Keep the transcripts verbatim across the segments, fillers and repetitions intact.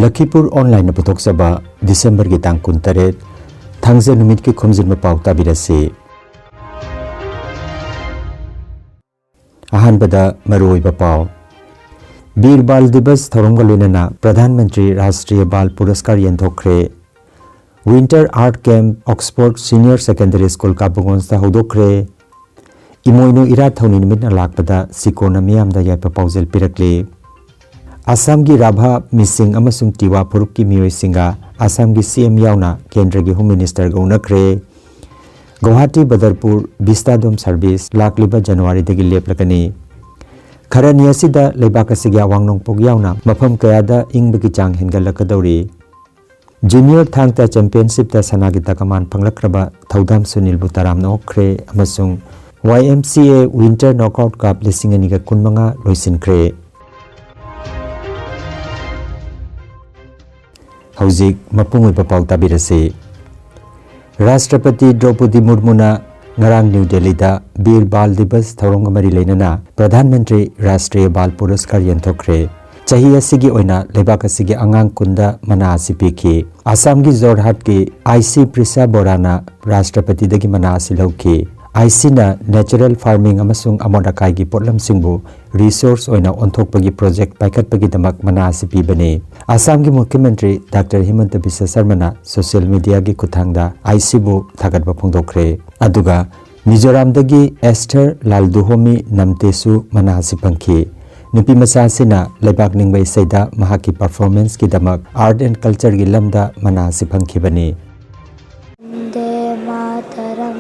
ꯂꯈꯤꯄꯨꯔ ꯑꯣꯟꯂꯥꯏꯟꯅ ꯄꯨꯊꯣꯛꯆꯕ ꯗꯤꯁꯦꯝꯕꯔꯒꯤ ꯇꯥꯡ ꯀꯨꯟꯇꯔꯦꯠ, ꯊꯥꯡꯖ ꯅꯨꯃꯤꯠꯀꯤ ꯈꯣꯝꯖꯤꯟꯕ ꯄꯥꯎ ꯇꯥꯕꯤꯔꯁꯤ꯫ ꯑꯍꯥꯟꯕꯗ ꯃꯔꯨꯑꯣꯏꯕ ꯄꯥꯎ꯫ ꯕꯤꯔ ꯕꯥꯜ ꯗꯤꯕꯁ ꯊꯧꯔꯝꯒ ꯂꯣꯏꯅꯅ ꯄ꯭ꯔꯙꯥꯟ ꯃꯟꯇ꯭ꯔꯤ ꯔꯥꯁꯇ꯭ꯔꯤꯌ ꯕꯥꯜ ꯄꯨꯔꯁꯀꯥꯔ ꯌꯦꯟꯊꯣꯛꯈ꯭ꯔꯦ꯫ Winter art camp Oxford senior secondary school ꯀꯥꯕꯨꯡꯒꯣꯟꯁꯇ ꯍꯧꯗꯣꯛꯈ꯭ꯔꯦ꯫ ꯏꯃꯣꯏꯅꯨ ꯏꯔꯥꯠ ꯊꯧꯅꯤ ꯅꯨꯃꯤꯠꯅ ꯂꯥꯛꯄꯗ ꯁꯤꯀꯣꯟꯅ ꯃꯤꯌꯥꯝꯗ ꯌꯥꯏꯐ ꯄꯥꯎꯖꯦꯜ ꯄꯤꯔꯛꯂꯤ꯫ ꯑꯁꯥꯝꯒꯤ ꯔꯥꯚꯥ, ꯃꯤꯁꯤꯡ ꯑꯃꯁꯨꯡ ꯇꯤꯋꯥ ꯐꯨꯔꯨꯞꯀꯤ ꯃꯤꯑꯣꯏꯁꯤꯡꯒ ꯑꯁꯥꯝꯒꯤ ꯁꯤ ꯑꯦꯝ ꯌꯥꯎꯅ ꯀꯦꯟꯗ꯭ꯔꯒꯤ ꯍꯣꯝ ꯃꯤꯅꯤꯁꯇꯔꯒ ꯎꯅꯈ꯭ꯔꯦ꯫ ꯒꯧꯍꯥꯇꯤ ꯕꯗꯔꯄꯨꯔ ꯚꯤꯁꯇꯥꯗꯣꯝ ꯁꯔꯚꯤꯁ ꯂꯥꯛꯂꯤꯕ ꯖꯅꯋꯥꯔꯤꯗꯒꯤ ꯂꯦꯞꯂꯒꯅꯤ꯫ ꯈꯔꯅꯤ ꯑꯁꯤꯗ ꯂꯩꯕꯥꯛ ꯑꯁꯤꯒꯤ ꯑꯋꯥꯡ ꯅꯣꯡꯄꯣꯛ ꯌꯥꯎꯅ ꯃꯐꯝ ꯀꯌꯥꯗ ꯏꯪꯕꯒꯤ ꯆꯥꯡ ꯍꯦꯟꯒꯠꯂꯛꯀꯗꯧꯔꯤ꯫ ꯖꯨꯅꯤꯌꯔ ꯊꯥꯡ ꯇꯥ ꯆꯦꯝꯄꯤꯌꯟꯁꯤꯞꯇ ꯁꯅꯥꯒꯤ ꯇꯀꯃꯥꯟ ꯐꯪꯂꯛꯈ꯭ꯔꯕ ꯊꯧꯗꯥꯝ ꯁꯨꯅꯤꯜꯕꯨ ꯇꯔꯥꯝꯅ ꯑꯣꯛꯈ꯭ꯔꯦ ꯑꯃꯁꯨꯡ ꯋꯥꯏ ꯑꯦꯝ ꯁꯤ ꯑꯦ ꯋꯤꯟꯇꯔ ꯅꯣꯛꯑꯥꯎꯠ ꯀꯞ ꯂꯤꯁꯤꯡ ꯑꯅꯤꯒ ꯀꯨꯟꯃꯉꯥ ꯂꯣꯏꯁꯤꯟꯈ꯭ꯔꯦ꯫ ꯍꯧꯖꯤꯛ ꯃꯄꯨꯡ ꯑꯣꯏꯕ ꯄꯥꯎ ꯇꯥꯕꯤꯔꯁꯤ꯫ ꯔꯥꯁꯇ꯭ꯔꯄꯇꯤ ꯗ꯭ꯔꯧꯄꯗꯤ ꯃꯨꯔꯃꯨꯅ ꯉꯔꯥꯡ ꯅ꯭ꯌꯨ ꯗꯦꯜꯂꯤꯗ ꯕꯤꯔ ꯕꯥꯜ ꯗꯤꯕꯁ ꯊꯧꯔꯝꯒ ꯃꯔꯤ ꯂꯩꯅꯅ ꯄ꯭ꯔꯙꯥꯟ ꯃꯟꯇ꯭ꯔꯤ ꯔꯥꯁꯇ꯭ꯔꯤꯌ ꯕꯥꯜ ꯄꯨꯔꯁꯀꯥꯔ ꯌꯦꯟꯊꯣꯛꯈ꯭ꯔꯦ꯫ ꯆꯍꯤ ꯑꯁꯤꯒꯤ ꯑꯣꯏꯅ ꯂꯩꯕꯥꯛ ꯑꯁꯤꯒꯤ ꯑꯉꯥꯡ ꯀꯨꯟꯗ ꯃꯅꯥ ꯑꯁꯤ ꯄꯤꯈꯤ꯫ ꯑꯁꯥꯝꯒꯤ ꯖꯣꯔꯍꯥꯠꯀꯤ ꯑꯥꯏ ꯁꯤ ꯄ꯭ꯔꯤꯁꯥ ꯕꯣꯔꯥꯅ ꯔꯥꯁꯇ꯭ꯔꯄꯇꯤꯗꯒꯤ ꯃꯅꯥ ꯑꯁꯤ ꯂꯧꯈꯤ꯫ ꯑꯥꯏ ꯁꯤꯅ ꯅꯦꯆꯔꯦꯜ ꯐꯥꯔꯃꯤꯡ ꯑꯃꯁꯨꯡ ꯑꯃꯣꯠ ꯑꯀꯥꯏꯒꯤ ꯄꯣꯠꯂꯝꯁꯤꯡꯕꯨ ꯔꯤꯁꯣꯔꯁ ꯑꯣꯏꯅ ꯑꯣꯟꯊꯣꯛꯄꯒꯤ ꯄ꯭ꯔꯣꯖꯦꯛ ꯄꯥꯏꯈꯠꯄꯒꯤꯗꯃꯛ ꯃꯅꯥ ꯑꯁꯤ ꯄꯤꯕꯅꯤ꯫ ꯑꯁꯥꯝꯒꯤ ꯃꯨꯈ꯭ꯌ ꯃꯟꯇ꯭ꯔꯤ ꯗꯥꯛꯇꯔ ꯍꯤꯃꯟꯇ ꯕꯤꯁ꯭ꯋ ꯁꯔꯃꯅ ꯁꯣꯁꯤꯌꯦꯜ ꯃꯤꯗꯤꯌꯥꯒꯤ ꯈꯨꯠꯊꯥꯡꯗ ꯑꯥꯏ ꯁꯤꯕꯨ ꯊꯥꯒꯠꯄ ꯐꯣꯡꯗꯣꯛꯈ꯭ꯔꯦ꯫ ꯑꯗꯨꯒ ꯃꯤꯖꯣꯔꯥꯝꯗꯒꯤ ꯑꯦꯁꯊꯔ ꯂꯥꯜꯗꯨꯍꯣꯃꯤ ꯅꯝꯇꯦꯁꯨ ꯃꯅꯥ ꯑꯁꯤ ꯐꯪꯈꯤ꯫ ꯅꯨꯄꯤ ꯃꯆꯥ ꯑꯁꯤꯅ ꯂꯩꯕꯥꯛ ꯅꯤꯡꯕ ꯏꯁꯩꯗ ꯃꯍꯥꯛꯀꯤ ꯄꯔꯐꯣꯔꯃꯦꯟꯁꯀꯤꯗꯃꯛ ꯑꯥꯔꯠ ꯑꯦꯟ ꯀꯜꯆꯔꯒꯤ ꯂꯝꯗ ꯃꯅꯥ ꯑꯁꯤ ꯐꯪꯈꯤꯕꯅꯤ꯫ वन्दे मातरम।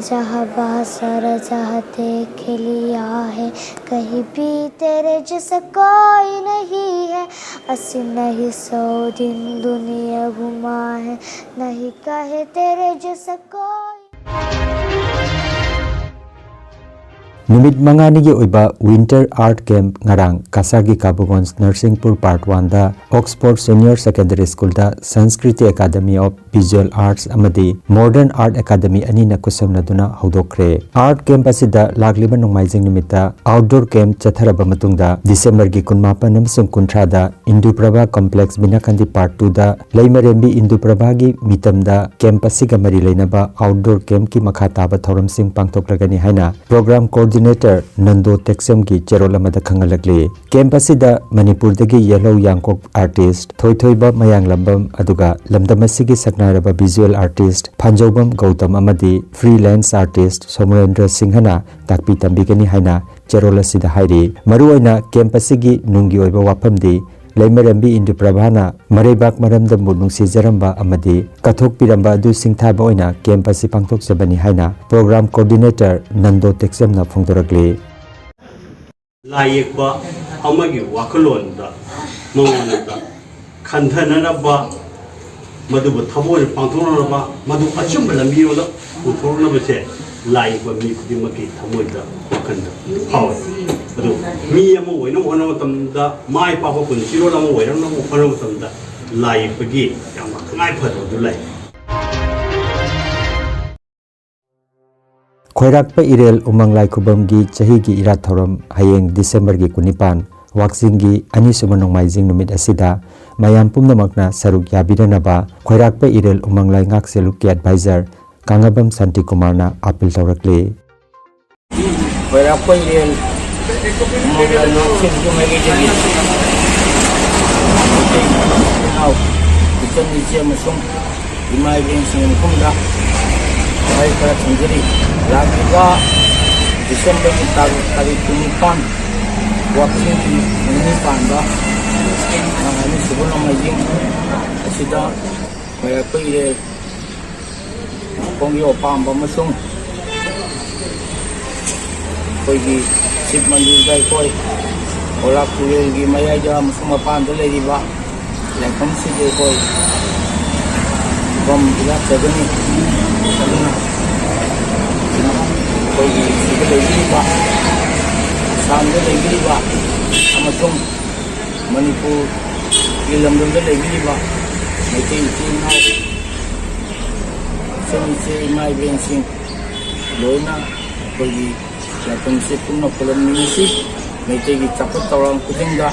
जहाँ बासर जहाँ देख लिया है, कहीं भी तेरे जैसा कोई नहीं है। अस्सी नहीं सौ दिन दुनिया घुमा है, नहीं कहे तेरे जैसा कोई। ꯅꯨꯃꯤꯠ ꯃꯉꯥꯅꯤꯒꯤ ꯑꯣꯏꯕ Winter Art Camp ꯉꯔꯥꯡ ꯀꯁꯥꯔꯒꯤ ꯀꯥꯕꯨꯒꯣꯟꯁ ꯅꯔꯁꯤꯡꯄꯨꯔ Part One the Oxford Senior Secondary School the Sanskriti Academy of Visual Arts ꯑꯃꯗꯤ Modern Art Academy ꯑꯅꯤꯅ ꯈꯨꯠꯁꯝꯅꯗꯨꯅ ꯍꯧꯗꯣꯛꯈ꯭ꯔꯦ꯫ Art Camp ꯑꯁꯤꯗ ꯂꯥꯛꯂꯤꯕ ꯅꯣꯡꯃꯥꯏꯖꯤꯡ ꯅꯨꯃꯤꯠꯇ outdoor camp ꯆꯠꯊꯔꯕ ꯃꯇꯨꯡꯗ December ꯒꯤ ꯀꯨꯟꯃꯥꯄꯟ ꯑꯃꯁꯨꯡ ꯀꯨꯟꯊ꯭ꯔꯥꯗ Indu Prabha Complex ꯕꯤꯅꯥꯈꯟꯗꯤ Part Two ꯗ ꯂꯩꯃꯔꯦꯝꯕꯤ ꯏꯟꯗꯨ ꯄ꯭ꯔꯚꯥꯒꯤ ꯃꯤꯇꯝꯗ camp ꯑꯁꯤꯒ ꯃꯔꯤ ꯂꯩꯅꯕ outdoor camp ꯀꯤ ꯃꯈꯥ ꯇꯥꯕ ꯊꯧꯔꯝꯁꯤꯡ ꯄꯥꯡꯊꯣꯛꯂꯒꯅꯤ ꯍꯥꯏꯅ Program Coordinator ꯅꯟꯗꯣ ꯇꯦꯛꯆꯝꯒꯤ ꯆꯦꯔꯣꯜ ꯑꯃꯗ ꯈꯪꯍꯜꯂꯛꯂꯤ꯫ Camp ꯑꯁꯤꯗ ꯃꯅꯤꯄꯨꯔꯗꯒꯤ ꯌꯦꯜꯍꯧ ꯌꯥꯡꯀꯣꯛ artist ꯊꯣꯏꯊꯣꯏꯕ ꯃꯌꯥꯡꯂꯝꯕꯝ, ꯑꯗꯨꯒ ꯂꯝꯗꯝ ꯑꯁꯤꯒꯤ ꯁꯛꯅꯥꯏꯔꯕ visual artist ꯐꯥꯟꯖꯧꯕꯝ ꯒꯧꯇꯝ ꯑꯃꯗꯤ freelance artist ꯁꯣꯃꯔꯦꯟꯗ꯭ꯔ ꯁꯤꯡꯍꯅ ꯇꯥꯛꯄꯤ ꯇꯝꯕꯤꯒꯅꯤ ꯍꯥꯏꯅ ꯆꯦꯔꯣꯜ ꯑꯁꯤꯗ ꯍꯥꯏꯔꯤ꯫ ꯃꯔꯨꯑꯣꯏꯅ camp ꯑꯁꯤꯒꯤ ꯅꯨꯡꯒꯤ ꯑꯣꯏꯕ ꯋꯥꯐꯝꯗꯤ ꯂꯩꯃꯔꯦꯝꯕꯤ ꯏꯟꯗꯨ ꯄ꯭ꯔꯚꯥꯅ ꯃꯔꯩꯕꯥꯛ ꯃꯔꯝꯗꯝꯕꯨ ꯅꯨꯡꯁꯤꯖꯔꯝꯕ ꯑꯃꯗꯤ ꯀꯠꯊꯣꯛꯄꯤꯔꯝꯕ ꯑꯗꯨ ꯁꯤꯡꯊꯥꯕ ꯑꯣꯏꯅ camp ꯑꯁꯤ ꯄꯥꯡꯊꯣꯛꯆꯕꯅꯤ ꯍꯥꯏꯅ Program Coordinator ꯅꯟꯗꯣ ꯇꯦꯛꯆꯝꯅ ꯐꯣꯡꯗꯣꯔꯛꯂꯤ꯫ ꯂꯥꯏ ꯌꯦꯛꯄ ꯑꯃꯒꯤ ꯋꯥꯈꯜꯂꯣꯟꯗ ꯃꯉꯣꯟꯗ ꯈꯟꯊꯅꯅꯕ, ꯃꯗꯨꯕꯨ ꯊꯃꯣꯏꯅ ꯄꯥꯡꯊꯣꯛꯅꯅꯕ, ꯃꯗꯨ ꯑꯆꯨꯝꯕ ꯂꯝꯕꯤꯔꯣꯝꯗ ꯄꯨꯊꯣꯛꯅꯕꯁꯦ ꯂꯥꯏ ꯌꯦꯛꯄ ꯃꯤ ꯈꯨꯗꯤꯡꯃꯛꯀꯤ ꯊꯃꯣꯏꯗ ꯋꯥꯈꯜꯗ ꯐꯥꯎꯏ꯫ ꯑꯗꯨ ꯃꯤ ꯑꯃ ꯑꯣꯏꯅꯕ ꯍꯣꯠꯅꯕ ꯃꯇꯝꯗ, ꯃꯥꯏ ꯄꯥꯛꯄ ꯄꯨꯟꯁꯤꯔꯣꯜ ꯑꯃ ꯑꯣꯏꯔꯛꯅꯕ ꯍꯣꯠꯅꯕ ꯃꯇꯝꯗ ꯂꯥꯏ ꯌꯦꯛꯄꯒꯤ ꯌꯥꯝꯅ ꯇꯉꯥꯏ ꯐꯗꯕꯗꯨ ꯂꯩ꯫ ꯈꯣꯏꯔꯥꯛꯄ ꯏꯔꯦꯜ ꯎꯃꯪ ꯂꯥꯏ ꯈꯨꯕꯝꯒꯤ ꯆꯍꯤꯒꯤ ꯏꯔꯥꯠ ꯊꯧꯔꯝ ꯍꯌꯦꯡ December ꯒꯤ ꯀꯨꯟꯅꯤꯄꯥꯟ, ꯋꯥꯛꯆꯤꯡꯒꯤ ꯑꯅꯤꯁꯨꯕ ꯅꯣꯡꯃꯥꯏꯖꯤꯡ ꯅꯨꯃꯤꯠ ꯑꯁꯤꯗ ꯃꯌꯥꯝ ꯄꯨꯝꯅꯃꯛꯅ ꯁꯔꯨꯛ ꯌꯥꯕꯤꯔꯅꯕ ꯈꯣꯏꯔꯥꯛꯄ ꯏꯔꯦꯜ ꯎꯃꯪ ꯂꯥꯏ ꯉꯥꯛ ꯁꯦꯜꯂꯨꯛꯀꯤ advisor ꯀꯥꯡꯉꯕꯝ ꯁꯥꯟꯇꯤꯀꯨꯃꯥꯔꯅ appeal ꯇꯧꯔꯛꯂꯤ꯫ ꯈꯣꯏꯔꯥꯛꯄ ꯏꯔꯦꯜ ꯎꯃꯪ ꯂꯥꯏ ꯉꯥꯛ ꯁꯦꯜꯂꯨꯛꯀꯤ ꯃꯥꯏꯀꯩꯗꯒꯤ ꯃꯩꯇꯩ ꯏꯆꯤꯜ ꯏꯅꯥꯎ, ꯏꯆꯟ ꯏꯆꯦ ꯑꯃꯁꯨꯡ ꯏꯃꯥ ꯏꯕꯦꯟꯁꯤꯡꯒꯤ ꯃꯐꯝꯗ ꯋꯥꯍꯩ ꯈꯔ ꯊꯝꯖꯔꯤ꯫ ꯂꯥꯛꯂꯤꯕ December ꯒꯤ ꯇꯥꯔꯤꯛ, ꯇꯥꯔꯤꯛ ꯀꯨꯟꯅꯤꯄꯥꯟ, ꯋꯥꯛꯆꯤꯡꯒꯤ ꯅꯤꯅꯤ ꯄꯥꯟꯕ, ꯑꯅꯤꯁꯨꯕ ꯅꯣꯡꯃꯥꯏꯖꯤꯡ ꯑꯁꯤꯗ ꯈꯣꯏꯔꯥꯛꯄ ꯏꯔꯦꯜ ꯈꯣꯡꯒꯤ ꯑꯄꯥꯝꯕ ꯑꯃꯁꯨꯡ ꯑꯩꯈꯣꯏꯒꯤ ꯁꯤꯕ ꯃꯟꯗꯤꯔꯗ ꯑꯩꯈꯣꯏ ꯈꯣꯏꯔꯥꯛ ꯇꯨꯔꯦꯜꯒꯤ ꯃꯌꯥꯏꯗ ꯑꯃꯁꯨꯡ ꯃꯄꯥꯟꯗ ꯂꯩꯔꯤꯕ ꯂꯥꯏꯐꯝꯁꯤꯗ ꯑꯩꯈꯣꯏ ꯈꯨꯕꯝ ꯏꯔꯥꯠꯆꯒꯅꯤ꯫ ꯑꯗꯨꯅ ꯑꯩꯈꯣꯏꯒꯤ ꯁꯤꯗ ꯂꯩꯕꯤꯔꯤꯕ ꯑꯁꯥꯝꯗ ꯂꯩꯕꯤꯔꯤꯕ ꯑꯃꯁꯨꯡ ꯃꯅꯤꯄꯨꯔꯒꯤ ꯂꯝꯗꯝꯗ ꯂꯩꯕꯤꯔꯤꯕ ꯃꯩꯇꯩ ꯏꯆꯤꯜ ꯏꯅꯥꯎ, ꯏꯆꯟ ꯏꯆꯦ, ꯏꯃꯥ ꯏꯕꯦꯟꯁꯤꯡ ꯂꯣꯏꯅ ꯑꯩꯈꯣꯏꯒꯤ ꯂꯥꯏꯐꯝꯁꯦ ꯄꯨꯟꯅ ꯈꯨꯔꯨꯝꯃꯤꯟꯅꯁꯤ꯫ ꯃꯩꯇꯩꯒꯤ ꯆꯥꯎꯈꯠ ꯊꯧꯔꯥꯡ ꯈꯨꯗꯤꯡꯗ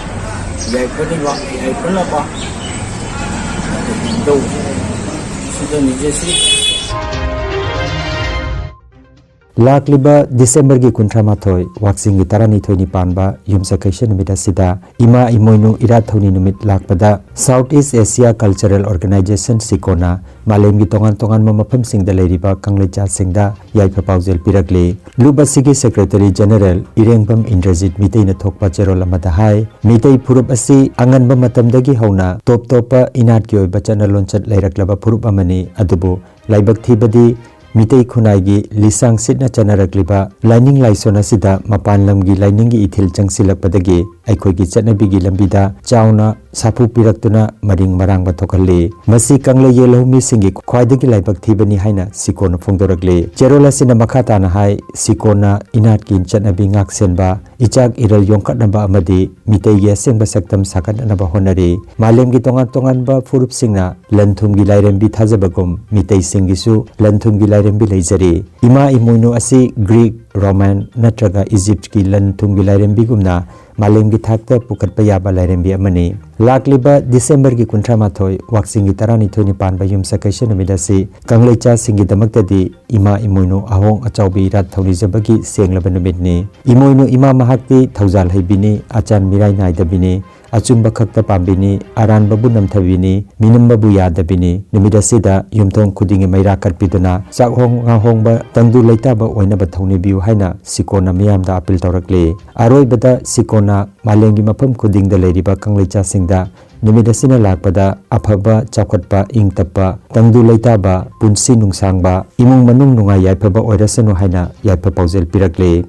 ꯌꯥꯏꯐꯅꯕ, ꯌꯥꯏꯐꯅꯕ ꯇꯧ ꯁꯤꯗ ꯅꯤꯖꯁꯤ꯫ ꯂꯥꯛꯂꯤꯕ ꯗꯤꯁꯦꯝꯕꯔꯒꯤ ꯀꯨꯟꯊ꯭ꯔꯥ ꯃꯥꯊꯣꯏ, ꯋꯥꯛꯆꯤꯡꯒꯤ ꯇꯔꯥꯅꯤꯊꯣꯏꯅꯤ ꯄꯥꯟꯕ ꯌꯨꯝꯁꯀꯩꯁ ꯅꯨꯃꯤꯠ ꯑꯁꯤꯗ ꯏꯃꯥ ꯏꯃꯣꯏꯅꯨ ꯏꯔꯥꯠ ꯊꯧꯅꯤ ꯅꯨꯃꯤꯠ ꯂꯥꯛꯄꯗ South East Asia Cultural Organization ꯁꯤꯀꯣꯅ ꯃꯥꯂꯦꯝꯒꯤ ꯇꯣꯉꯥꯟ ꯇꯣꯉꯥꯟꯕ ꯃꯐꯝꯁꯤꯡꯗ ꯂꯩꯔꯤꯕ ꯀꯪꯂꯩꯆꯥꯁꯤꯡꯗ ꯌꯥꯏꯐ ꯄꯥꯎꯖꯦꯜ ꯄꯤꯔꯛꯂꯤ꯫ ꯂꯨꯞ ꯑꯁꯤꯒꯤ ꯁꯦꯀ꯭ꯔꯦꯇꯔꯤ ꯖꯦꯅꯦꯔꯦꯜ ꯏꯔꯦꯡꯕꯝ ꯏꯟꯗ꯭ꯔꯖꯤꯠ ꯃꯤꯇꯩꯅ ꯊꯣꯛꯄ ꯆꯦꯔꯣꯜ ꯑꯃꯗ ꯍꯥꯏ, ꯃꯤꯇꯩ ꯐꯨꯔꯨꯞ ꯑꯁꯤ ꯑꯉꯟꯕ ꯃꯇꯝꯗꯒꯤ ꯍꯧꯅ ꯇꯣꯞ ꯇꯣꯞꯄ ꯏꯅꯥꯠꯀꯤ ꯑꯣꯏꯕ ꯆꯠꯅ ꯂꯣꯟꯆꯠ ꯂꯩꯔꯛꯂꯕ ꯐꯨꯔꯨꯞ ꯑꯃꯅꯤ, ꯑꯗꯨꯕꯨ ꯂꯥꯏꯕꯛ ꯊꯤꯕꯗꯤ ꯃꯤꯇꯩ ꯈꯨꯟꯅꯥꯏꯒꯤ ꯂꯤꯆꯥꯡ ꯁꯤꯠꯅ ꯆꯠꯅꯔꯛꯂꯤꯕ ꯂꯥꯏꯅꯤꯡ ꯂꯥꯏꯁꯣꯟ ꯑꯁꯤꯗ ꯃꯄꯥꯟ ꯂꯝꯒꯤ ꯂꯥꯏꯅꯤꯡꯒꯤ ꯏꯊꯤꯜ ꯆꯪꯁꯤꯜꯂꯛꯄꯗꯒꯤ ꯑꯩꯈꯣꯏꯒꯤ ꯆꯠꯅꯕꯤꯒꯤ ꯂꯝꯕꯤꯗ ꯆꯥꯎꯅ ꯁꯥꯐꯨ ꯄꯤꯔꯛꯇꯨꯅ ꯃꯔꯤꯡ ꯃꯔꯥꯡꯕ ꯊꯣꯛꯍꯜꯂꯤ꯫ ꯃꯁꯤ ꯀꯪꯂꯩ ꯌꯦꯜꯍꯧ ꯃꯤꯁꯤꯡꯒꯤ ꯈ꯭ꯋꯥꯏꯗꯒꯤ ꯂꯥꯏꯕꯛ ꯊꯤꯕꯅꯤ ꯍꯥꯏꯅ ꯁꯤꯀꯣꯟꯅ ꯐꯣꯡꯗꯣꯔꯛꯂꯤ꯫ ꯆꯦꯔꯣꯜ ꯑꯁꯤꯅ ꯃꯈꯥ ꯇꯥꯅ ꯍꯥꯏ, ꯁꯤꯀꯣꯟꯅ ꯏꯅꯥꯠꯀꯤ ꯆꯠꯅꯕꯤ ꯉꯥꯛꯁꯦꯟꯕ, ꯏꯆꯥꯛ ꯏꯔꯜ ꯌꯣꯛꯈꯠꯅꯕ ꯑꯃꯗꯤ ꯃꯤꯇꯩꯒꯤ ꯑꯁꯦꯡꯕ ꯁꯛꯇꯝ ꯁꯥꯒꯠꯅꯅꯕ ꯍꯣꯠꯅꯔꯤ꯫ ꯃꯥꯂꯦꯝꯒꯤ ꯇꯣꯉꯥꯟ ꯇꯣꯉꯥꯟꯕ ꯐꯨꯔꯨꯞꯁꯤꯡꯅ ꯂꯟ ꯊꯨꯝꯒꯤ ꯂꯥꯏꯔꯦꯝꯕꯤ ꯊꯥꯖꯕꯒꯨꯝ ꯃꯤꯇꯩꯁꯤꯡꯒꯤꯁꯨ ꯂꯟ ꯊꯨꯝꯒꯤ ꯂꯥꯏꯔꯦꯝꯕꯤ ꯂꯩꯖꯔꯤ꯫ ꯏꯃꯥ ꯏꯃꯣꯏꯅꯨ ꯑꯁꯤ ꯒ꯭ꯔꯤꯛ, ꯔꯣꯃꯥꯟ ꯅꯠꯇ꯭ꯔꯒ ꯏꯖꯤꯞꯀꯤ ꯂꯟ ꯊꯨꯝꯒꯤ ꯂꯥꯏꯔꯦꯝꯕꯤꯒꯨꯝꯅ ꯃꯥꯂꯦꯝꯒꯤ ꯊꯥꯛꯇ ꯄꯨꯈꯠꯄ ꯌꯥꯕ ꯂꯥꯏꯔꯦꯝꯕꯤ ꯑꯃꯅꯤ꯫ ꯂꯥꯛꯂꯤꯕ ꯗꯤꯁꯦꯝꯕꯔꯒꯤ ꯀꯨꯟꯊ꯭ꯔꯥ ꯃꯥꯊꯣꯏ, ꯋꯥꯛꯆꯤꯡꯒꯤ ꯇꯔꯥꯅꯤꯊꯣꯏꯅꯤ ꯄꯥꯟꯕ ꯌꯨꯝꯁꯀꯩꯁ ꯅꯨꯃꯤꯠ ꯑꯁꯤ ꯀꯪꯂꯩꯆꯥꯁꯤꯡꯒꯤꯗꯃꯛꯇꯗꯤ ꯏꯃꯥ ꯏꯃꯣꯏꯅꯨ ꯑꯍꯣꯡ ꯑꯆꯥꯎꯕꯤ ꯏꯔꯥꯠ ꯊꯧꯅꯤꯖꯕꯒꯤ ꯁꯦꯡꯂꯕ ꯅꯨꯃꯤꯠꯅꯤ꯫ ꯏꯃꯣꯏꯅꯨ ꯏꯃꯥ ꯃꯍꯥꯛꯇꯤ ꯊꯧꯖꯥꯜ ꯍꯩꯕꯤꯅꯤ, ꯑꯆꯥꯟ ꯃꯤꯔꯥꯏ ꯅꯥꯏꯗꯕꯤꯅꯤ, ꯑꯆꯨꯝꯕ ꯈꯛꯇ ꯄꯥꯝꯕꯤꯅꯤ, ꯑꯔꯥꯟꯕꯕꯨ ꯅꯝꯊꯕꯤꯅꯤ, ꯃꯤꯅꯝꯕꯕꯨ ꯌꯥꯗꯕꯤꯅꯤ꯫ ꯅꯨꯃꯤꯠ ꯑꯁꯤꯗ ꯌꯨꯝꯊꯣꯡ ꯈꯨꯗꯤꯡꯒꯤ ꯃꯩꯔꯥ ꯀꯠꯄꯤꯗꯨꯅ ꯆꯥꯛꯍꯣꯡ ꯉꯥꯍꯣꯡꯕ ꯇꯪꯗꯨ ꯂꯩꯇꯥꯕ ꯑꯣꯏꯅꯕ ꯊꯧꯅꯤꯕꯤꯌꯨ ꯍꯥꯏꯅ ꯁꯤꯀꯣꯟꯅ ꯃꯤꯌꯥꯝꯗ ꯑꯥꯄꯤꯜ ꯇꯧꯔꯛꯂꯤ꯫ ꯑꯔꯣꯏꯕꯗ ꯁꯤꯀꯣꯟꯅ ꯃꯥꯂꯦꯝꯒꯤ ꯃꯐꯝ ꯈꯨꯗꯤꯡꯗ ꯂꯩꯔꯤꯕ ꯀꯪꯂꯩꯆꯥꯁꯤꯡꯗ ꯅꯨꯃꯤꯠ ꯑꯁꯤꯅ ꯂꯥꯛꯄꯗ ꯑꯐꯕ, ꯆꯥꯎꯈꯠꯄ, ꯏꯪ ꯇꯞꯄ, ꯇꯪꯗꯨ ꯂꯩꯇꯥꯕ, ꯄꯨꯟꯁꯤ ꯅꯨꯡꯁꯥꯡꯕ, ꯏꯃꯨꯡ ꯃꯅꯨꯡ ꯅꯨꯡꯉꯥꯏ ꯌꯥꯏꯐꯕ ꯑꯣꯏꯔꯁꯅꯨ ꯍꯥꯏꯅ ꯌꯥꯏꯐ ꯄꯥꯎꯖꯦꯜ ꯄꯤꯔꯛꯂꯤ꯫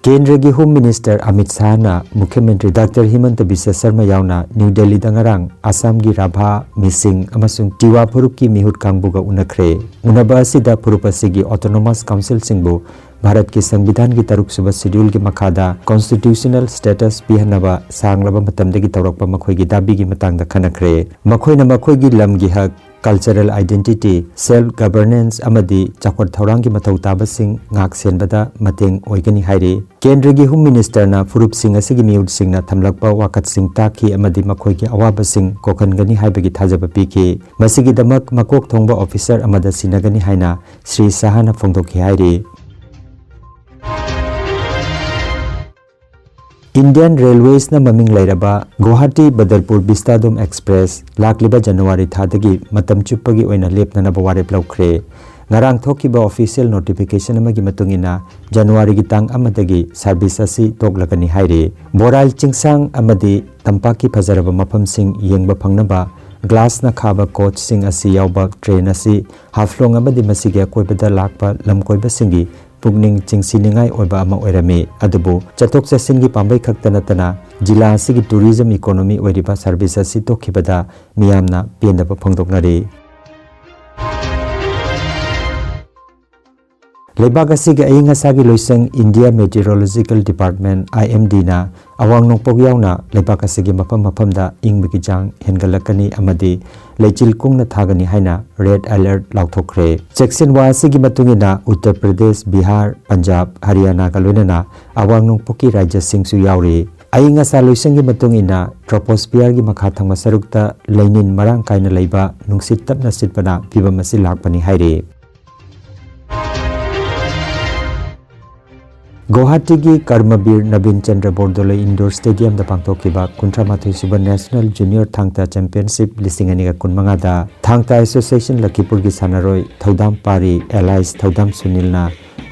ꯀꯦꯟꯗ꯭ꯔꯒꯤ ꯍꯣꯝ ꯃꯤꯅꯤꯁꯇꯔ ꯑꯃꯤꯠ ꯁꯥꯍꯅ ꯃꯨꯈ꯭ꯌ ꯃꯟꯇ꯭ꯔꯤ ꯗꯥꯛꯇꯔ ꯍꯤꯃꯟꯇ ꯕꯤꯁ꯭ꯋ ꯁꯔꯃ ꯌꯥꯎꯅ ꯅ꯭ꯌꯨ ꯗꯦꯜꯂꯤꯗ ꯉꯔꯥꯡ ꯑꯁꯥꯝꯒꯤ ꯔꯥꯚꯥ, ꯃꯤꯁꯤꯡ ꯑꯃꯁꯨꯡ ꯇꯤꯋꯥ ꯐꯨꯔꯨꯞꯀꯤ ꯃꯤꯍꯨꯠ ꯀꯥꯡꯕꯨꯒ ꯎꯅꯈ꯭ꯔꯦ꯫ ꯎꯅꯕ ꯑꯁꯤꯗ ꯐꯨꯔꯨꯞ ꯑꯁꯤꯒꯤ ꯑꯣꯇꯣꯅꯣꯃꯁ ꯀꯥꯎꯟꯁꯤꯜꯁꯤꯡꯕꯨ ꯚꯥꯔꯠꯀꯤ ꯁꯪꯕꯤꯙꯥꯟꯒꯤ ꯇꯔꯨꯛ ꯁꯨꯕ ꯁꯦꯗ꯭ꯌꯨꯜꯒꯤ ꯃꯈꯥꯗ ꯀꯣꯟꯁꯇꯤꯇ꯭ꯌꯨꯁꯅꯦꯜ ꯁ꯭ꯇꯦꯇꯁ ꯄꯤꯍꯟꯅꯕ ꯁꯥꯡꯂꯕ ꯃꯇꯝꯗꯒꯤ ꯇꯧꯔꯛꯄ ꯃꯈꯣꯏꯒꯤ ꯗꯥꯕꯤꯒꯤ ꯃꯇꯥꯡꯗ ꯈꯟꯅꯈ꯭ꯔꯦ꯫ ꯃꯈꯣꯏꯅ ꯃꯈꯣꯏꯒꯤ ꯂꯝꯒꯤ ꯍꯛ, ꯀꯜꯆꯔꯦꯜ ꯑꯥꯏꯗꯦꯟꯇꯤꯇꯤ, ꯁꯦꯜꯐ ꯒꯕꯔꯅꯦꯟꯁ ꯑꯃꯗꯤ ꯆꯥꯎꯈꯠ ꯊꯧꯔꯥꯡꯒꯤ ꯃꯊꯧ ꯇꯥꯕꯁꯤꯡ ꯉꯥꯛ ꯁꯦꯟꯕꯗ ꯃꯇꯦꯡ ꯑꯣꯏꯒꯅꯤ ꯍꯥꯏꯔꯤ꯫ ꯀꯦꯟꯗ꯭ꯔꯒꯤ ꯍꯣꯝ ꯃꯤꯅꯤꯁꯇꯔꯅ ꯐꯨꯔꯨꯞꯁꯤꯡ ꯑꯁꯤꯒꯤ ꯃꯤꯍꯨꯠꯁꯤꯡꯅ ꯊꯝꯂꯛꯄ ꯋꯥꯀꯠꯁꯤꯡ ꯇꯥꯈꯤ ꯑꯃꯗꯤ ꯃꯈꯣꯏꯒꯤ ꯑꯋꯥꯕꯁꯤꯡ ꯀꯣꯛꯍꯟꯒꯅꯤ ꯍꯥꯏꯕꯒꯤ ꯊꯥꯖꯕ ꯄꯤꯈꯤ꯫ ꯃꯁꯤꯒꯤꯗꯃꯛ ꯃꯀꯣꯛ ꯊꯣꯡꯕ ꯑꯣꯐꯤꯁꯔ ꯑꯃꯗ ꯁꯤꯟꯅꯒꯅꯤ ꯍꯥꯏꯅ ꯁ꯭ꯔꯤ ꯁꯍꯥꯅ ꯐꯣꯡꯗꯣꯛꯈꯤ ꯍꯥꯏꯔꯤ꯫ ꯏꯟꯗꯤꯌꯟ ꯔꯦꯜꯋꯦꯁꯅ ꯃꯃꯤꯡ ꯂꯩꯔꯕ ꯒꯨꯋꯥꯍꯥꯇꯤ ꯕꯗꯔꯄꯨꯔ ꯕꯤꯁꯇꯥꯗꯨꯝ ꯑꯦꯛꯁꯄ꯭ꯔꯦꯁ ꯂꯥꯛꯂꯤꯕ ꯖꯅꯋꯥꯔꯤ ꯊꯥꯗꯒꯤ ꯃꯇꯝ ꯆꯨꯞꯄꯒꯤ ꯑꯣꯏꯅ ꯂꯦꯞꯅꯅꯕ ꯋꯥꯔꯦꯞ ꯂꯧꯈ꯭ꯔꯦ꯫ ꯉꯔꯥꯡ ꯊꯣꯛꯈꯤꯕ ꯑꯣꯐꯤꯁꯤꯌꯦꯜ ꯅꯣꯇꯤꯐꯤꯀꯦꯁꯟ ꯑꯃꯒꯤ ꯃꯇꯨꯡ ꯏꯟꯅ, ꯖꯅꯋꯥꯔꯤꯒꯤ ꯇꯥꯡ ꯑꯃꯗꯒꯤ ꯁꯥꯔꯚꯤꯁ ꯑꯁꯤ ꯇꯣꯛꯂꯒꯅꯤ ꯍꯥꯏꯔꯤ꯫ ꯕꯣꯔꯥꯏꯜ ꯆꯤꯡꯁꯥꯡ ꯑꯃꯗꯤ ꯇꯝꯄꯥꯛꯀꯤ ꯐꯖꯔꯕ ꯃꯐꯝꯁꯤꯡ ꯌꯦꯡꯕ ꯐꯪꯅꯕ ꯒ꯭ꯂꯥꯁꯅ ꯈꯥꯕ ꯀꯣꯆꯁꯤꯡ ꯑꯁꯤ ꯌꯥꯎꯕ ꯇ꯭ꯔꯦꯟ ꯑꯁꯤ ꯍꯥꯐꯂꯣꯡ ꯑꯃꯗꯤ ꯃꯁꯤꯒꯤ ꯑꯀꯣꯏꯕꯗ ꯂꯥꯛꯄ ꯂꯝꯀꯣꯏꯕꯁꯤꯡꯒꯤ ꯄꯨꯛꯅꯤꯡ ꯆꯤꯡꯁꯤꯟꯅꯤꯡꯉꯥꯏ ꯑꯣꯏꯕ ꯑꯃ ꯑꯣꯏꯔꯝꯃꯤ꯫ ꯑꯗꯨꯕꯨ ꯆꯠꯊꯣꯛ ꯆꯠꯁꯤꯟꯒꯤ ꯄꯥꯝꯕꯩ ꯈꯛꯇ ꯅꯠꯇꯅ ꯖꯤꯂꯥ ꯑꯁꯤꯒꯤ ꯇꯨꯔꯤꯖꯝ ꯏꯀꯣꯅꯣꯃꯤ ꯑꯣꯏꯔꯤꯕ ꯁꯥꯔꯚꯤꯁ ꯑꯁꯤ ꯇꯣꯛꯈꯤꯕꯗ ꯃꯤꯌꯥꯝꯅ ꯄꯦꯟꯗꯕ ꯐꯣꯡꯗꯣꯛꯅꯔꯤ꯫ ꯂꯩꯕꯥꯛ ꯑꯁꯤꯒꯤ ꯑꯏꯪ ꯑꯁꯥꯒꯤ ꯂꯣꯏꯁꯪ ꯏꯟꯗꯤꯌꯥ ꯃꯦꯇꯤꯑꯣꯔꯣꯂꯣꯖꯤꯀꯦꯜ ꯗꯤꯄꯥꯔꯠꯃꯦꯟ, ꯑꯥꯏ ꯑꯦꯝ ꯗꯤꯅ ꯑꯋꯥꯡ ꯅꯣꯡꯄꯣꯛ ꯌꯥꯎꯅ ꯂꯩꯕꯥꯛ ꯑꯁꯤꯒꯤ ꯃꯐꯝ ꯃꯐꯝꯗ ꯏꯪꯕꯒꯤ ꯆꯥꯡ ꯍꯦꯟꯒꯠꯂꯛꯀꯅꯤ ꯑꯃꯗꯤ ꯂꯩꯆꯤꯜ ꯀꯨꯡꯅ ꯊꯥꯒꯅꯤ ꯍꯥꯏꯅ ꯔꯦꯗ ꯑꯦꯂꯔꯠ ꯂꯥꯎꯊꯣꯛꯈ꯭ꯔꯦ꯫ ꯆꯦꯛꯁꯤꯟꯋꯥ ꯑꯁꯤꯒꯤ ꯃꯇꯨꯡ ꯏꯟꯅ ꯎꯠꯇꯔ ꯄ꯭ꯔꯗꯦꯁ, ꯕꯤꯍꯥꯔ, ꯄꯟꯖꯥꯕ, ꯍꯔꯤꯌꯥꯅꯥꯒ ꯂꯣꯏꯅꯅ ꯑꯋꯥꯡ ꯅꯣꯡꯄꯣꯛꯀꯤ ꯔꯥꯖ꯭ꯌꯁꯤꯡꯁꯨ ꯌꯥꯎꯔꯤ꯫ ꯑꯏꯪ ꯑꯁꯥ ꯂꯣꯏꯁꯪꯒꯤ ꯃꯇꯨꯡ ꯏꯟꯅ ꯇ꯭ꯔꯣꯄꯣꯁꯐꯤꯌꯔꯒꯤ ꯃꯈꯥ ꯊꯪꯕ ꯁꯔꯨꯛꯇ ꯂꯩꯅꯤꯟ ꯃꯔꯥꯡ ꯀꯥꯏꯅ ꯂꯩꯕ, ꯅꯨꯡꯁꯤꯠ ꯇꯞꯅ ꯁꯤꯠꯄꯅ ꯐꯤꯚꯝ ꯑꯁꯤ ꯂꯥꯛꯄꯅꯤ ꯍꯥꯏꯔꯤ꯫ ꯒꯨꯋꯥꯍꯥꯇꯤꯒꯤ ꯀꯔꯃꯕꯤꯔ ꯅꯕꯤꯟ ꯆꯟꯗ꯭ꯔ ꯕꯣꯔꯗꯣꯂꯣꯏ ꯏꯟꯗꯣꯔ ꯁ꯭ꯇꯦꯗꯤꯌꯝꯗ ꯄꯥꯡꯊꯣꯛꯈꯤꯕ ꯀꯨꯟꯊ꯭ꯔꯥ ꯃꯥꯊꯣꯏ ꯁꯨꯕ ꯅꯦꯁꯅꯦꯜ ꯖꯨꯅꯤꯌꯔ ꯊꯥꯡ ꯇꯥ ꯆꯦꯝꯄꯤꯌꯟꯁꯤꯞ ꯂꯤꯁꯤꯡ ꯑꯅꯤꯒ ꯀꯨꯟ ꯃꯉꯥꯗ ꯊꯥꯡ ꯇꯥ ꯑꯦꯁꯣꯁꯤꯌꯦꯁꯟ ꯂꯈꯤꯄꯨꯔꯒꯤ ꯁꯥꯟꯅꯔꯣꯏ ꯊꯧꯗꯥꯝ ꯄꯥꯔꯤ ꯑꯦꯂꯥꯏꯁ ꯊꯧꯗꯥꯝ ꯁꯨꯅꯤꯜꯅ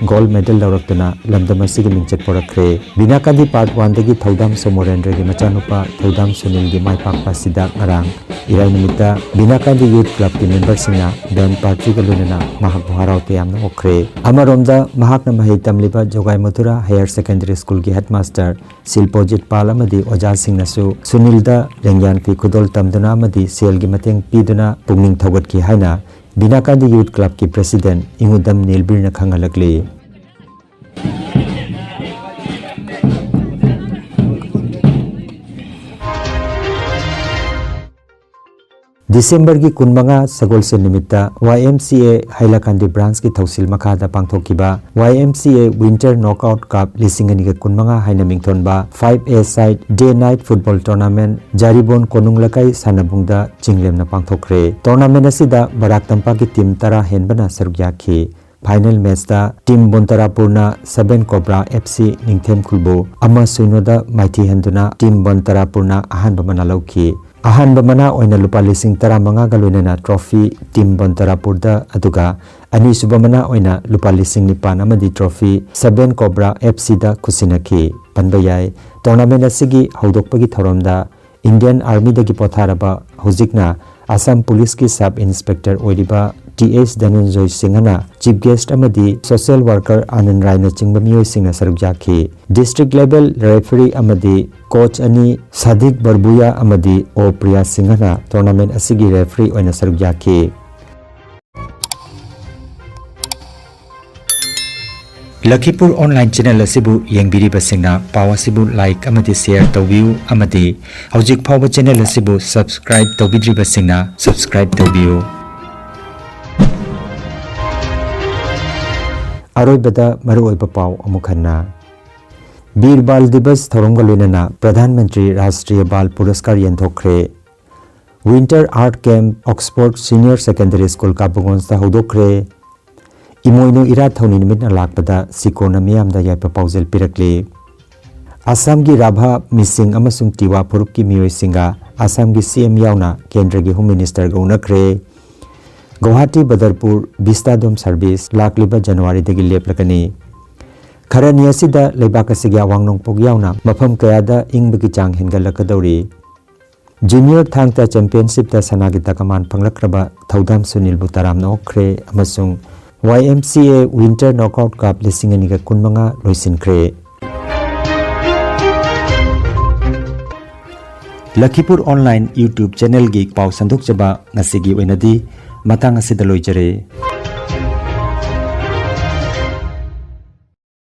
ꯒꯣꯜꯗ ꯃꯦꯗꯜ ꯂꯧꯔꯛꯇꯨꯅ ꯂꯝꯗꯝ ꯑꯁꯤꯒꯤ ꯃꯤꯡꯆꯠ ꯄꯨꯔꯛꯈ꯭ꯔꯦ꯫ ꯕꯤꯅꯥꯀꯥꯟꯗꯤ ꯄꯥꯔꯠ ꯋꯥꯟꯗꯒꯤ ꯊꯧꯗꯥꯝ ꯁꯣꯃꯣꯔꯦꯟꯗ꯭ꯔꯒꯤ ꯃꯆꯥꯅꯨꯄꯥ ꯊꯧꯗꯥꯝ ꯁꯨꯅꯤꯜꯒꯤ ꯃꯥꯏ ꯄꯥꯛꯄ ꯑꯁꯤꯗ ꯉꯔꯥꯡ ꯏꯔꯥꯏ ꯅꯨꯃꯤꯠꯇ ꯕꯤꯅꯥꯀꯥꯟꯗꯤ ꯌꯨꯊ ꯀ꯭ꯂꯕꯀꯤ ꯃꯦꯝꯕꯔꯁꯤꯡꯅ ꯕꯦꯟ ꯄꯥꯔꯇꯤꯒ ꯂꯣꯏꯅꯅ ꯃꯍꯥꯛꯄꯨ ꯍꯔꯥꯎ ꯇꯌꯥꯝꯅ ꯑꯣꯛꯈ꯭ꯔꯦ꯫ ꯑꯃꯔꯣꯝꯗ ꯃꯍꯥꯛꯅ ꯃꯍꯩ ꯇꯝꯂꯤꯕ ꯖꯣꯒꯥꯏ ꯃꯊꯨꯔꯥ ꯍꯥꯌꯔ ꯁꯦꯀꯦꯟꯗꯔꯤ ꯁ꯭ꯀꯨꯜꯒꯤ ꯍꯦꯗꯃꯥꯁꯇꯔ ꯁꯤꯜꯄꯣꯖꯤꯠ ꯄꯥꯜ ꯑꯃꯗꯤ ꯑꯣꯖꯥꯁꯤꯡꯅꯁꯨ ꯁꯨꯅꯤꯜꯗ ꯂꯦꯡꯌꯥꯟ ꯐꯤ ꯈꯨꯗꯣꯜ ꯇꯝꯗꯨꯅ ꯑꯃꯗꯤ ꯁꯦꯜꯒꯤ ꯃꯇꯦꯡ ꯄꯤꯗꯨꯅ ꯄꯨꯛꯅꯤꯡ ꯊꯧꯒꯠꯈꯤ ꯍꯥꯏꯅ ꯕꯤꯅꯥꯀꯥꯟꯗꯤ ꯌꯨꯊ ꯀ꯭ꯂꯕꯀꯤ ꯄ꯭ꯔꯦꯁꯤꯗꯦꯟꯠ ꯏꯉꯨꯗꯝ ꯅꯤꯜꯕꯤꯔꯅ ꯈꯪꯍꯜꯂꯛꯂꯤ꯫ ꯗꯤꯁꯦꯝꯕꯔꯒꯤ ꯀꯨꯟꯃꯉꯥ ꯁꯒꯣꯜꯁꯦꯟ ꯅꯨꯃꯤꯠꯇ ꯋꯥꯏ ꯑꯦꯝ ꯁꯤ ꯑꯦ ꯍꯥꯏꯂꯥꯀꯥꯟꯗꯤ ꯕ꯭ꯔꯥꯟꯁꯀꯤ ꯊꯧꯁꯤꯜ ꯃꯈꯥꯗ ꯄꯥꯡꯊꯣꯛꯈꯤꯕ ꯋꯥꯏ ꯑꯦꯝ ꯁꯤ ꯑꯦ ꯋꯤꯟꯇꯔ ꯅꯣꯛꯑꯥꯎꯠ ꯀꯞ ꯂꯤꯁꯤꯡ ꯑꯅꯤꯒ ꯀꯨꯟꯃꯉꯥ ꯍꯥꯏꯅ ꯃꯤꯡꯊꯣꯟꯕ ꯐꯥꯏꯚ ꯑꯦ ꯁꯥꯏꯠ ꯗꯦ ꯅꯥꯏꯠ ꯐꯨꯠꯕꯣꯜ ꯇꯣꯔꯅꯥꯃꯦꯟꯠ ꯖꯥꯔꯤꯕꯣꯟ ꯀꯣꯅꯨꯡ ꯂꯩꯀꯥꯏ ꯁꯥꯟꯅꯕꯨꯡꯗ ꯆꯤꯡꯂꯦꯝꯅ ꯄꯥꯡꯊꯣꯛꯈ꯭ꯔꯦ꯫ ꯇꯣꯔꯅꯥꯃꯦꯟꯠ ꯑꯁꯤꯗ ꯕꯔꯥꯛ ꯇꯝꯄꯥꯛꯀꯤ ꯇꯤꯝ ꯇꯔꯥ ꯍꯦꯟꯕꯅ ꯁꯔꯨꯛ ꯌꯥꯈꯤ꯫ ꯐꯥꯏꯅꯦꯜ ꯃꯦꯆꯇ ꯇꯤꯝ ꯕꯣꯟꯇꯔꯥꯄꯨꯔꯅ ꯁꯕꯦꯟ ꯀꯣꯕ꯭ꯔꯥ ꯑꯦꯐ ꯁꯤ ꯅꯤꯡꯊꯦꯝ ꯈꯨꯜꯕꯨ ꯑꯃ ꯁꯤꯅꯣꯗ ꯃꯥꯏꯊꯤꯍꯟꯗꯨꯅ ꯇꯤꯝ ꯕꯣꯟꯇꯔꯥꯄꯨꯔꯅ ꯑꯍꯥꯟꯕ ꯃꯅꯥ ꯂꯧꯈꯤ꯫ ꯑꯍꯥꯟꯕ ꯃꯅꯥ ꯑꯣꯏꯅ ꯂꯨꯄꯥ ꯂꯤꯁꯤꯡ ꯇꯔꯥꯃꯉꯥꯒ ꯂꯣꯏꯅꯅ ꯇ꯭ꯔꯣꯐꯤ ꯇꯤꯝ ꯕꯣꯟꯇꯔꯥꯄꯨꯔꯗ, ꯑꯗꯨꯒ ꯑꯅꯤꯁꯨꯕ ꯃꯅꯥ ꯑꯣꯏꯅ ꯂꯨꯄꯥ ꯂꯤꯁꯤꯡ ꯅꯤꯄꯥꯟ ꯑꯃꯗꯤ ꯇ꯭ꯔꯣꯐꯤ ꯁꯕꯦꯟ ꯀꯣꯕ꯭ꯔꯥ ꯑꯦꯐ ꯁꯤꯗ ꯈꯨꯠꯁꯤꯟꯅꯈꯤ꯫ ꯄꯟꯕ ꯌꯥꯏ, ꯇꯣꯔꯅꯥꯃꯦꯟꯠ ꯑꯁꯤꯒꯤ ꯍꯧꯗꯣꯛꯄꯒꯤ ꯊꯧꯔꯝꯗ ꯏꯟꯗꯤꯌꯟ ꯑꯥꯔꯃꯤꯗꯒꯤ ꯄꯣꯊꯥꯔꯕ, ꯍꯧꯖꯤꯛꯅ ꯑꯁꯥꯝ ꯄꯨꯂꯤꯁꯀꯤ ꯁꯕ ꯏꯟꯁꯄꯦꯛꯇꯔ ꯑꯣꯏꯔꯤꯕ ꯇꯤ ꯑꯦꯁ ꯙꯅꯟꯖꯣꯏ ꯁꯤꯡꯍꯅ ꯆꯤꯐ ꯒꯦꯁ꯭ꯠ ꯑꯃꯗꯤ ꯁꯣꯁꯤꯌꯦꯜ ꯋꯥꯔꯀꯔ ꯑꯥꯅꯟꯗ ꯔꯥꯏꯅꯆꯤꯡꯕ ꯃꯤꯑꯣꯏꯁꯤꯡꯅ ꯁꯔꯨꯛ ꯌꯥꯈꯤ꯫ ꯗꯤꯁꯇ꯭ꯔꯤꯛ ꯂꯦꯚꯦꯜ ꯔꯦꯐ꯭ꯔꯤ ꯑꯃꯗꯤ ꯀꯣꯆ ꯑꯅꯤ ꯁꯥꯗꯤꯛ ꯕꯔꯕꯨꯌꯥ ꯑꯃꯗꯤ ꯑꯣ ꯄ꯭ꯔꯤꯌꯥ ꯁꯤꯡꯍꯅ ꯇꯣꯔꯅꯥꯃꯦꯟꯠ ꯑꯁꯤꯒꯤ ꯔꯦꯐ꯭ꯔꯤ ꯑꯣꯏꯅ ꯁꯔꯨꯛ ꯌꯥꯈꯤ꯫ ꯂꯈꯤꯄꯨꯔ ꯑꯣꯟꯂꯥꯏꯟ ꯆꯦꯅꯦꯜ ꯑꯁꯤꯕꯨ ꯌꯦꯡꯕꯤꯔꯤꯕꯁꯤꯡꯅ ꯄꯥꯎ ꯑꯁꯤꯕꯨ ꯂꯥꯏꯛ ꯑꯃꯗꯤ ꯁꯦꯌꯔ ꯇꯧꯕꯤꯌꯨ ꯑꯃꯗꯤ ꯍꯧꯖꯤꯛ ꯐꯥꯎꯕ ꯆꯦꯅꯦꯜ ꯑꯁꯤꯕꯨ ꯁꯕꯁꯀ꯭ꯔꯥꯏꯕ ꯇꯧꯕꯤꯗ꯭ꯔꯤꯕꯁꯤꯡꯅ ꯁꯕꯁꯀ꯭ꯔꯥꯏꯕ ꯇꯧꯕꯤꯌꯨ꯫ ꯑꯔꯣꯏꯕꯗ ꯃꯔꯨꯑꯣꯏꯕ ꯄꯥꯎ ꯑꯃꯨꯛ ꯍꯟꯅ꯫ ꯕꯤꯔ ꯕꯥꯜ ꯗꯤꯕꯁ ꯊꯧꯔꯝꯒ ꯂꯣꯏꯅꯅ ꯄ꯭ꯔꯙꯥꯟ ꯃꯟꯇ꯭ꯔꯤ ꯔꯥꯁꯇ꯭ꯔꯤꯌ ꯕꯥꯜ ꯄꯨꯔꯁꯀꯥꯔ ꯌꯦꯟꯊꯣꯛꯈ꯭ꯔꯦ꯫ Winter art camp Oxford senior secondary school ꯀꯥꯕꯨꯡꯒꯣꯟꯁꯇ ꯍꯧꯗꯣꯛꯈ꯭ꯔꯦ꯫ ꯏꯃꯣꯏꯅꯨ ꯏꯔꯥꯠ ꯊꯧꯅꯤ ꯅꯨꯃꯤꯠꯅ ꯂꯥꯛꯄꯗ ꯁꯤꯀꯣꯟꯅ ꯃꯤꯌꯥꯝꯗ ꯌꯥꯏꯐ ꯄꯥꯎꯖꯦꯜ ꯄꯤꯔꯛꯂꯤ꯫ ꯑꯁꯥꯝꯒꯤ ꯔꯥꯚꯥ ꯃꯤꯁꯤꯡ ꯑꯃꯁꯨꯡ ꯇꯤꯋꯥ ꯐꯨꯔꯨꯞꯀꯤ ꯃꯤꯑꯣꯏꯁꯤꯡꯒ ꯑꯁꯥꯝꯒꯤ ꯁꯤ ꯑꯦꯝ ꯌꯥꯎꯅ ꯀꯦꯟꯗ꯭ꯔꯒꯤ ꯍꯣꯝ ꯃꯤꯅꯤꯁꯇꯔꯒ ꯎꯅꯈ꯭ꯔꯦ꯫ ꯒꯧꯍꯥꯇꯤ ꯕꯗꯔꯄꯨꯔ ꯚꯤꯁꯇꯥꯗꯣꯝ ꯁꯔꯚꯤꯁ ꯂꯥꯛꯂꯤꯕ ꯖꯅꯋꯥꯔꯤꯗꯒꯤ ꯂꯦꯞꯂꯒꯅꯤ꯫ ꯈꯔꯅꯤ ꯑꯁꯤꯗ ꯂꯩꯕꯥꯛ ꯑꯁꯤꯒꯤ ꯑꯋꯥꯡ ꯅꯣꯡꯄꯣꯛ ꯌꯥꯎꯅ ꯃꯐꯝ ꯀꯌꯥꯗ ꯏꯪꯕꯒꯤ ꯆꯥꯡ ꯍꯦꯟꯒꯠꯂꯛꯀꯗꯧꯔꯤ꯫ ꯖꯨꯅꯤꯌꯔ ꯊꯥꯡ ꯇꯥ ꯆꯦꯝꯄꯤꯌꯟꯁꯤꯞꯇ ꯁꯅꯥꯒꯤ ꯇꯀꯃꯥꯟ ꯐꯪꯂꯛꯈ꯭ꯔꯕ ꯊꯧꯗꯥꯝ ꯁꯨꯅꯤꯜꯕꯨ ꯇꯔꯥꯝꯅ ꯑꯣꯛꯈ꯭ꯔꯦ ꯑꯃꯁꯨꯡ ꯋꯥꯏ ꯑꯦꯝ ꯁꯤ ꯑꯦ ꯋꯤꯟꯇꯔ ꯅꯣꯛꯑꯥꯎꯠ ꯀꯞ ꯂꯤꯁꯤꯡ ꯑꯅꯤꯒ ꯀꯨꯟꯃꯉꯥ ꯂꯣꯏꯁꯤꯟꯈ꯭ꯔꯦ꯫ ꯂꯈꯤꯄꯨꯔ ꯑꯣꯟꯂꯥꯏꯟ YouTube ꯆꯦꯅꯦꯜꯒꯤ ꯄꯥꯎ ꯁꯟꯗꯣꯛꯆꯕ ꯉꯁꯤꯒꯤ ꯑꯣꯏꯅꯗꯤ ꯃꯇꯥꯡ ꯑꯁꯤꯗ ꯂꯣꯏꯖꯔꯦ꯫